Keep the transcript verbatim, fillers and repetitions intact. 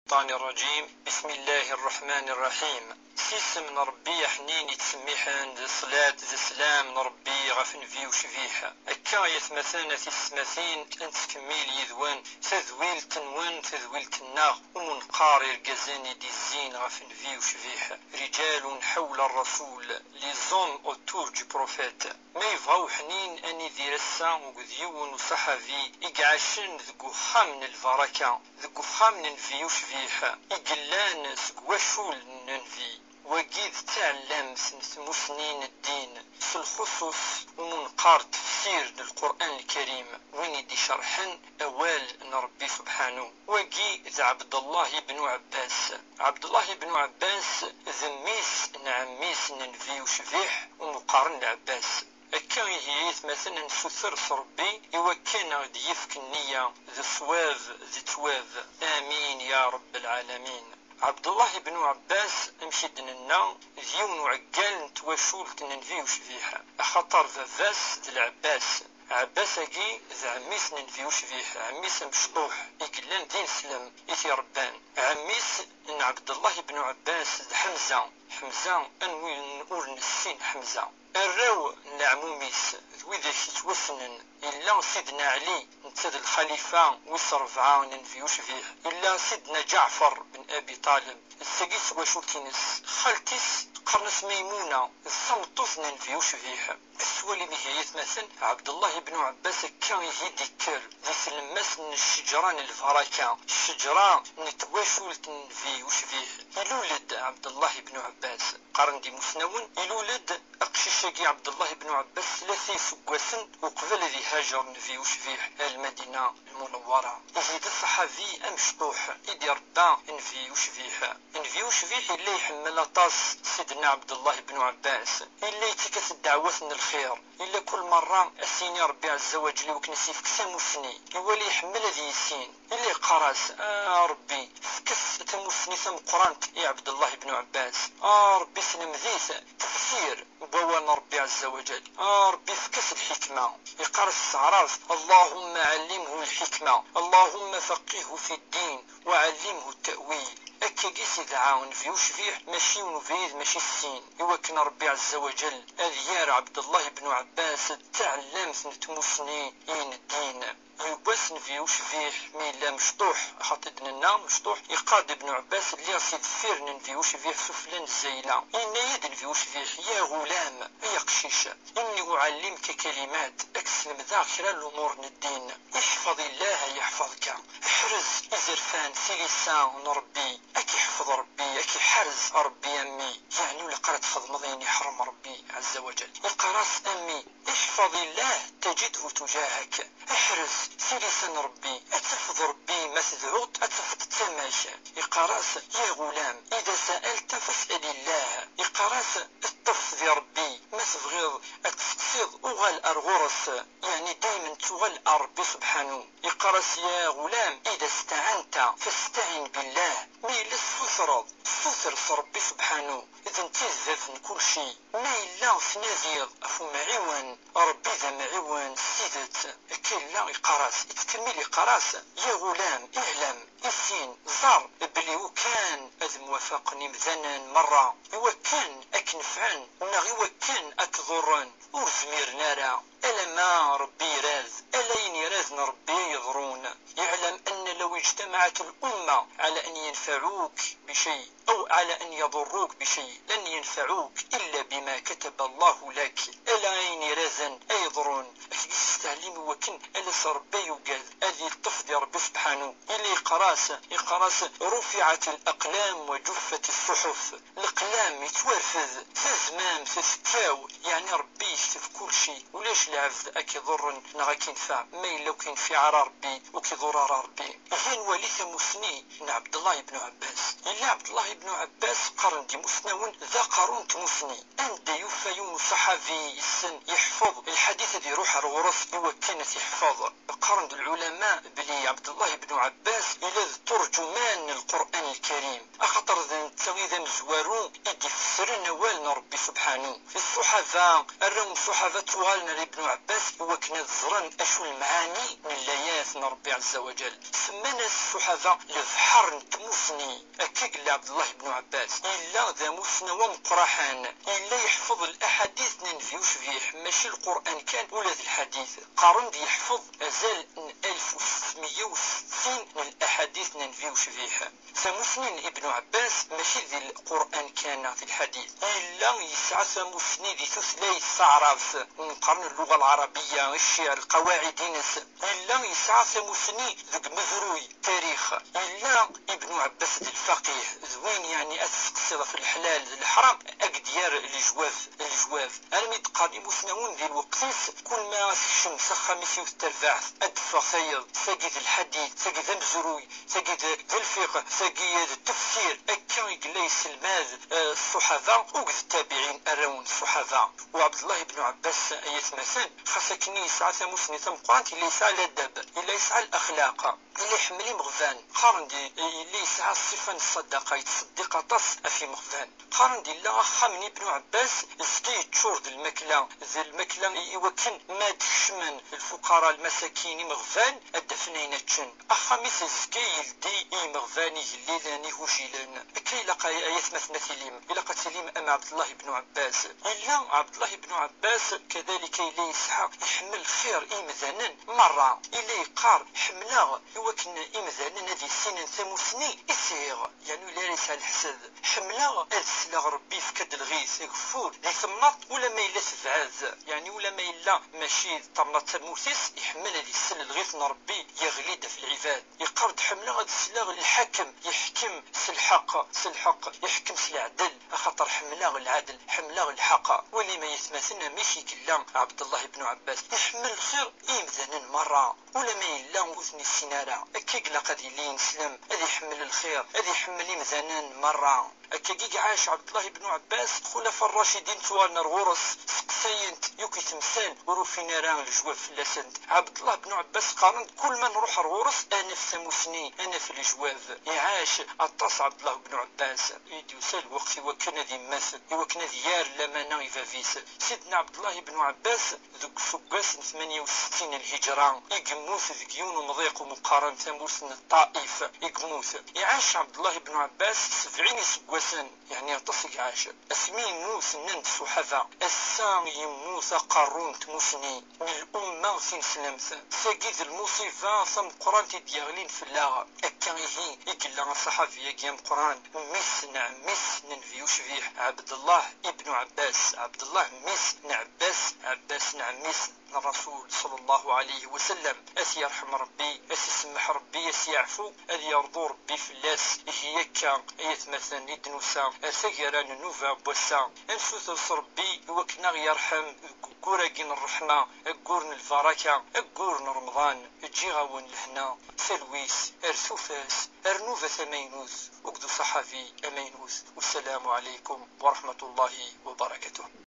الشيطان الرجيم. بسم الله الرحمن الرحيم. S yisem n Ṛebbi aḥnin yettsemmiḥen, d ṣṣlat d sslam n Ṛebbi ɣef Nnbi ucbiḥ. Akka ay atmaten a tisetmatin, ad nettkemmil yid-wen tadwilt-nwen, tadwilt-nneɣ, umunqar irgazen i d-izzin ɣef Nnbi ucbiḥ. رجال حول الرسول, les hommes autour du prophète. Ma yebɣa uḥnin, ad nidir ass-a akked yiwen uṣaḥabi i iɛacen deg uxxam n lbaraka, deg uxxam n Nnbi ucbiḥ, i yellan seg wacul n Nnbi. Wagi d taɛellamt n tmusni n ddin, s lxuṣuṣ umunqar n tefsir n Lqur'an Lkarim, win i d-icerḥen awal n Ṛebbi subḥanu. Wagi d Ɛebdellah ibn Ɛebbas. Ɛebdellah ibn Ɛebbas d mmi-s n ɛemmi-s n Nnbi ucbiḥ, umi qqaren Lɛebbas. Akka ihi, ay atmaten, ad nessuter s Ṛebbi i wakken ad aɣ-d-yefk nniya d ṣṣwab d ttwab. Amin ya Ṛebb lɛalamin. Ɛebdellah ibn Ɛebbas, amek i d-nenna, d yiwen uɛeggal n twacult n Nnbi ucbiḥ, axaṭer baba-s d Lɛebbas. Ɛebbas-agi d ɛemmi-s n Nnbi ucbiḥ, ɛemmi-s amecṭuḥ i yellan d ineslem i t-iṛebban. Ɛemmi-s n Ɛebdellah ibn Ɛebbas d Ḥemza. Ḥemza, anwi ur nessin Ḥemza? Arraw n leɛmum-is d widak yettwassnen, yella Sidna Ɛli, netta d lxalifa wis ṛebɛa n Nnbi ucbiḥ, yella Sidna Ǧaɛfeṛ ben Abi Ṭaleb, d tagi twacult-ines. Xalti-s qqaren-as Maymuna, d tameṭṭut n Nnbi ucbiḥ. Ad twalim ihi ay atmaten, Ɛebdellah ibn Ɛebbas akka ihi d-ikker di tlemmast n ccejra n lbaraka, ccejra n twacult n Nnbi ucbiḥ. Ilul-d Ɛebdellah ibn Ɛebbas. Qqaren-d imusnawen, ilul-d aqcic-agi Ɛebdellah ibn Ɛebbas tlata iseggasen uqbel ad ihajer Nnbi ucbiḥ ar Lmadina Lmunawwara. Ihi d aṣaḥabi amecṭuḥ i d-iṛebba Nnbi ucbiḥ. Nnbi ucbiḥ yella iḥemmel aṭas Sidna Ɛebdellah ibn Ɛebbas, yella yettak-as ddeɛwat n lxir, yella kul merra ad s-yini Ṛebbi ɛezza wa ǧell i wakken ad s-yefk tamusni, iwala iḥemmel ad yissin. Yella yeqqar-as: "A Ṛebbi, efk-as tamusni tameqqrant i Ɛebdellah ibn Ɛebbas. A Ṛebbi, slemd-it tefsir n wawal n Ṛebbi ɛezza wa ǧell. A Ṛebbi, efk-as lḥikma." Yeqqar-as s taɛrabt: "اللهم علمه الحكمة، اللهم فقهه في الدين، وعلمه التأويل." Akkagi s-idɛa Nnbi ucbiḥ, mačči yiwen ubrid, mačči sin, i wakken Ṛebbi ɛezza wa ǧell ad yerr Ɛebdellah ibn Ɛebbas d taɛellamt n tmusni i ddin. Yiwwas Nnbi ucbiḥ mi yella mecṭuḥ, axaṭer i d-nenna mecṭuḥ, yeqqar-d Ibn Ɛebbas: "Lliɣ si deffir n Nnbi ucbiḥ sufella n zzayla." Yenna-yi-d Nnbi ucbiḥ: "يا غلام, ay aqcic, إني أعلمك كلمات, ad k-slemdeɣ kra n lumuṛ n ddin. احفظ الله يحفظك." Ḥrez izerfan, tilisa n Ṛebbi, ad k-iḥfeḍ Ṛebbi, ad k-iḥrez Ṛebbi a mmi. Yeɛni ur ilaq ara ad txedmeḍ ayen iḥrem Ṛebbi ɛezza wa ǧell. Yeqqar-as: "A mmi, احفظ الله تجده تجاهك." Ḥrez tilisa n Ṛebbi, ad tafeḍ Ṛebbi, ma tedɛuḍ ad tafeḍ ttama-k. Yeqqar-as: "يا غلام, إذا سألت فاسأل الله." Yeqqar-as: "Ṭṭef di Ṛebbi, ma tebɣiḍ ad testeqsiḍ, uɣal ar ɣur-s." Yeɛni daymen ttuɣal ar Ṛebbi subḥanu. Yeqqar-as: "يا غلام, إذا استعنت فاستعن بالله." Ma yella tessutreḍ, ssuter s Ṛebbi subḥanu, d netta i d bab n kulci. Ma yella tnadiḍ ɣef umɛiwen, Ṛebbi d amɛiwen s tidet. Akka yella yeqqar-as, yettkemmil yeqqar-as: "يا غلام, اعلم, issin, ẓer belli ukan ad mwafaqen imdanen merra, iwakken ad k-nefɛen neɣ iwakken ad k-ḍurren, ur zmiren ara. Alamma Ṛebbi irad, ala ayen iraden Ṛebbi ay yeḍrun. اعلم أن لو اجتمعت الأمة على أن ينفعوك بشيء أو على أن يضروك بشيء لن ينفعوك إلا بما كتب الله لك." Ala ayen iraden ay yeḍrun, ad k-d-yesteɛlim i wakken ala s Ṛebbi ay yugad, ad yeṭṭef di Ṛebbi subḥanu. Yella yeqqar-as, yeqqar-as: "رفعت الأقلام وجفت الصحف." Leqlam yettwarfed, tazmamt tekkaw, yeɛni Ṛebbi yekteb kulci, ulac lɛebd ad k-iḍurren neɣ ad k-infeɛ, ma yella ur k-yenfiɛ ara Ṛebbi, ur k-iḍurr ara Ṛebbi. Ihi nwali tamusni n Ɛebdellah ibn Ɛebbas. Yella Ɛebdellah ibn Ɛebbas, qqaren-d imusnawen, d aqerru n tmusni. Anda yufa yiwen uṣaḥabi yessen yeḥfeḍ lḥadit ad iruḥ ar ɣur-s i wakken ad t-yeḥfeḍ? Qqaren-d lɛulama belli Ɛebdellah ibn Ɛebbas yella d turǧuman n Lqur'an Lkarim, axaṭer d netta i d amezwaru i d-ifessren awal n Ṛebbi subḥanu. Ṣṣuḥaba, arraw n ṣṣuḥaba ttuɣalen ar Ibnu Ɛebbas i wakken ad ẓren acu n lemɛani n layat n Ṛebbi ɛezza wa ǧal. Semman-as ṣṣuḥaba lebḥer n tmusni. Akka i yella Ɛebdellah ibnu Ɛebbas. Yella d amusnaw ameqqraḥan. Yella yeḥfeḍ laḥadit n Nnbi ucbiḥ, mačči Lqur'an kan, ula d lḥadit. Qqaren-d yeḥfeḍ azal n alef u setmeyya u settin n laḥadit n Nnbi ucbiḥ. Tamusni n Ibnu Ɛebbas mačči di Lqur'an kan neɣ di lḥadit. Yella yesɛa tamusni di tutlayt taɛrabt, neqqaren lluɣa lɛarabiyya, ccɛer, lqawaɛid-ines. Yella yesɛa tamusni deg umezruy, tarix. Yella Ibnu Ɛebbas d lfaqih, d win yeɛni ad testeqsiḍ ɣef leḥlal d leḥram, ad k-d-yerr lejwab, lejwab. Armi d-qqaren imusnawen di lweqt-is, kul ma ad tekcem s axxam-is yiwet terbaɛt, ad d-teffeɣ tayeḍ, tagi d lḥadit, tagi d amezruy, tagi d, d lfiqh, tagi d tefsir. Akka i yella yesselmad, eh, ṣṣuḥaba, akked ttabiɛin, arraw n ṣṣuḥaba. U Ɛebdellah ibnu Ɛebbas, ay atmaten, xas akken i yesɛa tamusni tameqqrant, yella yesɛa ladab, yella yesɛa laxlaq, yella iḥemmel imeɣban. Qqaren-d i-, yella yesɛa ṣṣifa n ṣṣadaqa, yettṣeddiq aṭas ɣef imeɣban. Qqaren-d yella axxam n Ibnu Ɛebbas, zga yeččur d lmakla, d lmakla i, i wakken ma d-kecmen lfuqara, lmasakin, imeɣban, ad d-afen ayen ad ččen. Axxam-is zga yeldi i yimeɣban, igellilen, igujilen. Akka ilaq ay, ay atmaten ad tilim, ilaq ad tilim am Ɛebdellah ibnu Ɛebbas. Yella Ɛebdellah ibnu Ɛebbas, kadalika yella yesɛa, iḥemmel lxir i yimdanen merra. Yella yeqqar, ḥemmleɣ i wakken imdanen ad issinen tamusni i sɛiɣ, yeɛni ur yelli ara yesɛa leḥsed. Ḥemmleɣ ad sleɣ Rebbi yefka-d lɣit, ageffur, di temnaḍt, ulamma yella tebɛed, yeɛni ulamma yella mačči d tamnaḍt tamurt-is, iḥemmel ad isel lɣit n Rebbi yeɣli-d ɣef lɛibad. Yeqqar-d, ḥemmleɣ ad sleɣ lḥakem yeḥkem s lḥeqq, s lḥeqq, yeḥkem s leɛdel, axaṭer ḥemmleɣ lɛadel, ḥemmleɣ lḥeqq. Walim ay atmaten amek i yella Ɛebdellah ibnu Ɛebbas, iḥemmel lxir i yimdanen merra. Ulamma yella ur ten-issin ara, akka i ilaq ad yili ineslem, ad iḥemmel lxir, ad iḥemmel imdanen merra. Akkagi i iɛac Ɛebdellah ibnu Ɛebbas, Xulafa Rracidin ttuɣalen ar ɣur-s, seqsayen-t yakk i temsal, ur ufin ara lejwab fell-asent. Ɛebdellah ibnu Ɛebbas qqaren-d, kul ma nruḥ ar ɣur-s, ad naf tamusni, ad naf lejwab. Iɛac aṭas Ɛebdellah ibnu Ɛebbas, i d-yusa lweqt i wakken ad immet, i wakken ad yerr lamana i bab-is. Sidna Ɛebdellah ibnu Ɛebbas, deg useggas n tmanya u settin n lhiǧra, i yemmut deg yiwen umḍiq umi qqaren tamurt n Ṭṭaif, i yemmut. Iɛac Ɛebdellah ibnu Ɛebbas sebɛin iseggasen, yeɛni aṭas i iɛac. Asmi yemmut, nnan-d ṣṣuḥaba, ass-a yemmut aqerru n tmusni n lumma tineslemt. Tagi d lmuṣiba tameqqrant i d-yeɣlin fell-aɣ. Akka ihi i yella ṣṣaḥabi-agi ameqqran, mmi-s n ɛemmi-s n Nnbi ucbiḥ, Ɛebdellah ibnu Ɛebbas, Ɛebdellah mmi-s n Ɛebbas, Ɛebbas n ɛemmi-s n Rasul ṣalla Llahu ɛalayhi wa sallam. Ad t-yerḥem Rebbi, ad t-isemmeḥ Rebbi, ad t-yeɛfu, ad yerḍu Rebbi fell-as. Ihi akka, ay atmaten, i d-nusa ar taggara n nnuba n wass-a. Ad nsuter s Rebbi i wakken ad ɣ-yerḥem deg waggur-agi n ṛṛeḥma, aggur n lbaraka, aggur n Remḍan. Ǧǧiɣ-awen lehna, talwit, ar tufat, ar nnuba tamaynut, akked uṣaḥabi amaynut. Wassalamu ɛalaykum wa raḥmatullahi wa barakatuh.